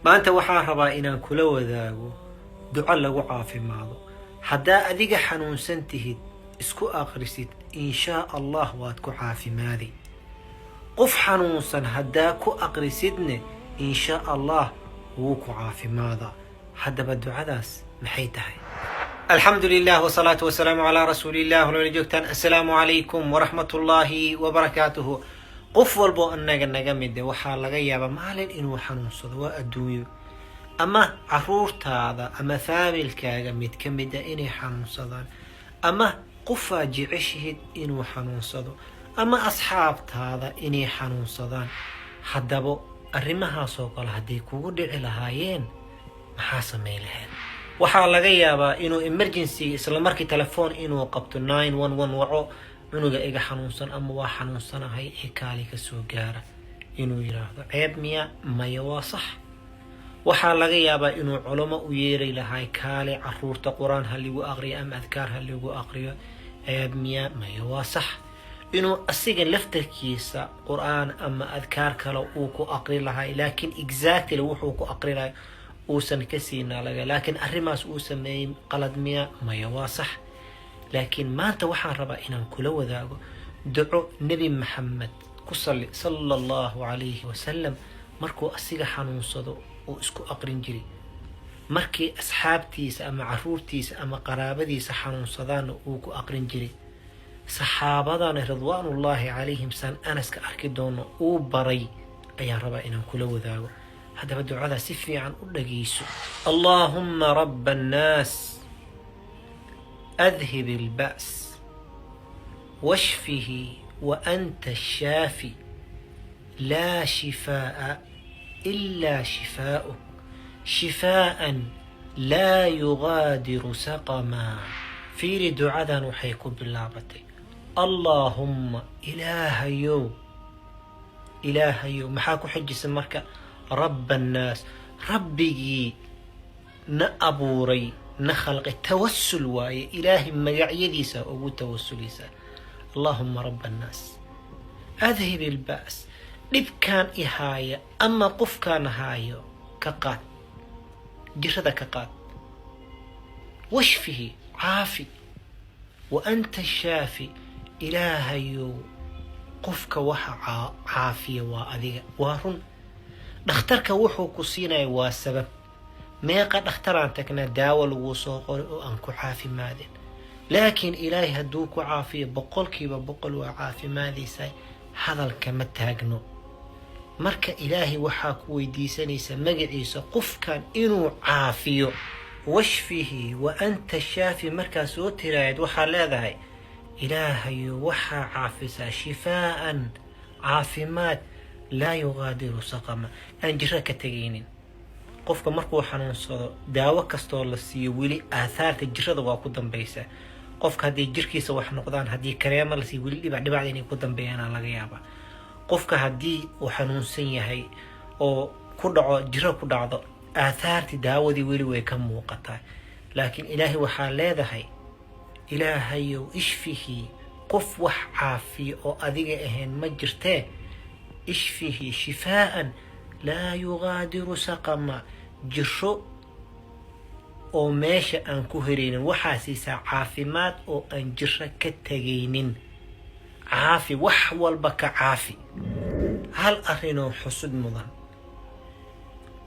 Maanta waxaan rabaa inaan kula wadaago duco lagu caafimaado. Haddaa adiga xanuunsan tihid, isku aqrisid, inshaa Allah waad ku caafimaadi. Qof xanuunsan haddaa ku aqrisidne, inshaa Allah wuu ku caafimaadaa. Haddaba ducadaas maxay tahay? Alxamdu lilah wsalaatu wasalaamu calaa rasuuliillah. Walala joogtaan, assalaamu calaykum waraxmat ullaahi wabarakaatuhu. Qof walboo annaga naga mide waxaa laga yaabaa maalin inuu xanuunsado. Waa adduunyo. Ama caruurtaada ama faamilkaaga mid ka mid a inay xanuunsadaan, ama qofaa jeceshihid inuu xanuunsado, ama asxaabtaada inay xanuunsadaan. Haddaba arrimahaasoo kale hadday kugu dhici lahaayeen, maxaa samay lahayd? Waxaa laga yaabaa inuu emergency isla markii telefoon inuu qabto, 911 waco, "Cunuga iga xanuunsan" ama "Waa xanuunsanahay ee kaali ka soo gaara" inuu yiraahdo. Ceeb miya? Maya, waa sax. Waxaa laga yaabaa inuu culamo u yeeri lahay, "Kaale, caruurta Qur-aan ha ligu aqriyo ama adkaar ha ligu aqriyo." Ceeb miya? Maya, waa sax. Inuu asiga laftarkiisa Qur-aan ama adkaar kale uu ku aqri lahay, laakiin exactly wuxuu ku aqri lahay uusan ka siinaa laga, laakiin arrimaas uu sameeyey qalad miya? Maya, waa sax. Laakiin maanta waxaan rabaa inaan kula wadaago duco Nebi Maxamed, ku salli, sala Allahu calayhi wasalam, markuu asiga xanuunsado uu isku aqrin jiray, markii asxaabtiisa ama caruurtiisa ama qaraabadiisa xanuunsadaanna uu ku aqrin jiray, saxaabadana ridwaanullaahi calayhim, saan Anaska arki doono, uu baray ayaan rabaa inaan kula wadaago. Haddaba ducadaa si fiican u dhageyso. Allaahumma rabba annaas, adhib ilba's, washfihi wa anta ashaafi, laa shifaa'a ilaa shifaa'uk, shifaa'an laa yugaadiru saqamaa. Fiiri, ducadan waxay ku bilaabatay "Allaahumma", Ilaahayow, Ilaahayow. Maxaa ku xijisa marka? "Rabba annaas", Rabbigii na abuuray, na khalqay. Tawasul waaye, Ilaahay magacyadiisa ugu tawasulaysaa. "Allaahuma rabba annaas, adhib ilba's", dhibkaan i haaya ama qofkaan haayo ka qaad, jirada ka qaad. "Washfihi", caafi. "Wa anta shaafi", Ilaahayow, qofka waxa caafiya waa adiga. Waa run, dhakhtarka wuxuu ku siinaya waa sabab. Meeqa dhakhtaraan tagnaa, daawo laguu soo qoray oo aan ku caafimaadin? Laakiin Ilaahay hadduu ku caafiyo, 100% waa caafimaadaysaa, hadalka ma taagno. Marka Ilaahay waxaa ku weydiisanaysa magaciisa qofkan inuu caafiyo. "Washfihi wa anta shaafi" markaa soo tiraayad, waxaa leedahay, "Ilaahayo, waxaa caafisaa shifaa'an", caafimaad, "laa yugaadiru saqama", aan jiro ka tegaynin. Qofka markuu xanuunsado, daawo kastoo la siiyo, weli aathaarta jirada waa ku dambaysa. Qofka haddii jirkiisa wax noqdaan, haddii kareemo la siiyo, weli dhibac dhibacda inay ku dambeeyaana laga yaabaa. Qofka haddii uu xanuunsan yahay oo ku dhaco jiro, ku dhacdo, aathaartii daawadii weli way ka muuqataa. Laakiin Ilaahay waxaa leedahay, "Ilaahayow, ishfihi", qof wax caafiya oo adiga ahayn ma jirtee, "ishfihi shifaa'an laa yugaadiru saqama", jiro oo meesha aan ku heraynin. Waxaa siisaa caafimaad oo aan jiro ka tegaynin. Caafi, wax walba ka caafi. Hal arrinoo xusud mudan: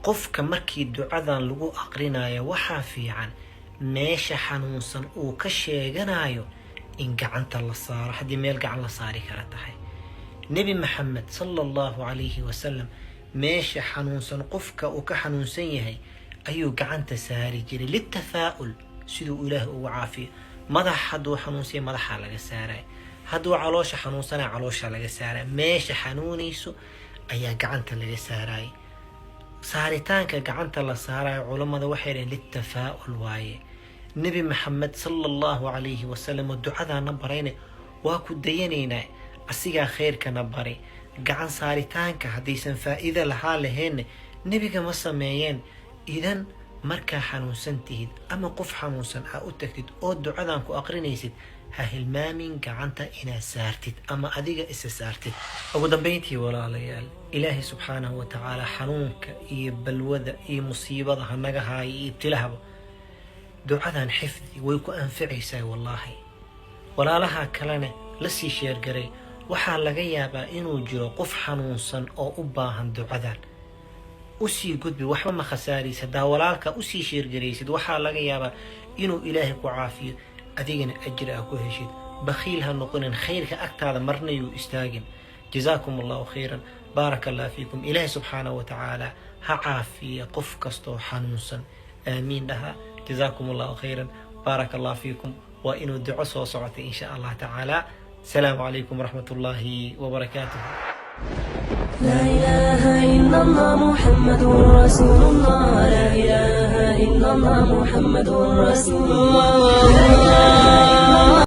qofka markii ducadan lagu aqrinayo, waxaa fiican meesha xanuunsan uu ka sheeganayo in gacanta la saaro, haddii meel gacan la saari kara tahay. Nebi Maxamed sala Allahu calayhi wasalam meesha xanuunsan qofka uu ka xanuunsan yahay ayuu gacanta saari jiray litafaa'ul, siduu Ilaah ugu caafiyo. Madax hadduu xanuunsanya, madaxaa laga saaraya. Hadduu caloosha xanuunsanaya, caloosha laga saaraya. Meesha xanuunayso ayaa gacanta laga saaraya. Saaritaanka gacanta la saarayo, culammada waxay dhaheen litafaa'ul waaye. Nebi Maxamed sala Allahu calayhi wasalam oo ducadaana barayna waa ku dayanaynaa, asigaa khayrkana baray. Gacan saaritaanka haddaysan faa'iido lahaa lahaynna, nebiga ma sameeyeen. Idan Markaa xanuunsan tihid ama qof xanuunsan aa u tagtid oo ducadan ku aqrinaysid, ha hilmaamin gacanta inaad saartid ama adiga isa saartid. Ugu dambeyntii, walaalayaal, Ilaahay subxaanahu wa tacaala xanuunka iyo balwada iyo musiibada ha naga haayo iyo ibtilahaba. Ducadan xifdi, way ku anficaysaa wallaahi. Walaalaha kalena la sii share garay. Waxaa laga yaabaa inuu jiro qof xanuunsan oo u baahan ducadan. Usii gudbi, waxba ma khasaaraysa haddaa walaalka usii share garaysid. Waxaa laga yaabaa inuu Ilaahay ku caafiyo, adigana ajri aa ku heshid. Bakhiil ha noqonin, khayrka agtaada marna yuu istaagin. Jazaakum Allahu khayran, baaraka Allah fiikum. Ilaahay subxaanahu wa tacaala ha caafiya qof kastoo xanuunsan, aamiin dhaha. Jazaakum Allahu khayran, baaraka Allah fiikum. Waa inuu duco soo socotay, insha Allah tacaala. Asalaamu calaykum waraxmat ullaahi wabarakaatuh. لا إله إلا الله محمد رسول الله. لا إله إلا الله محمد رسول الله. لا إله إلا الله.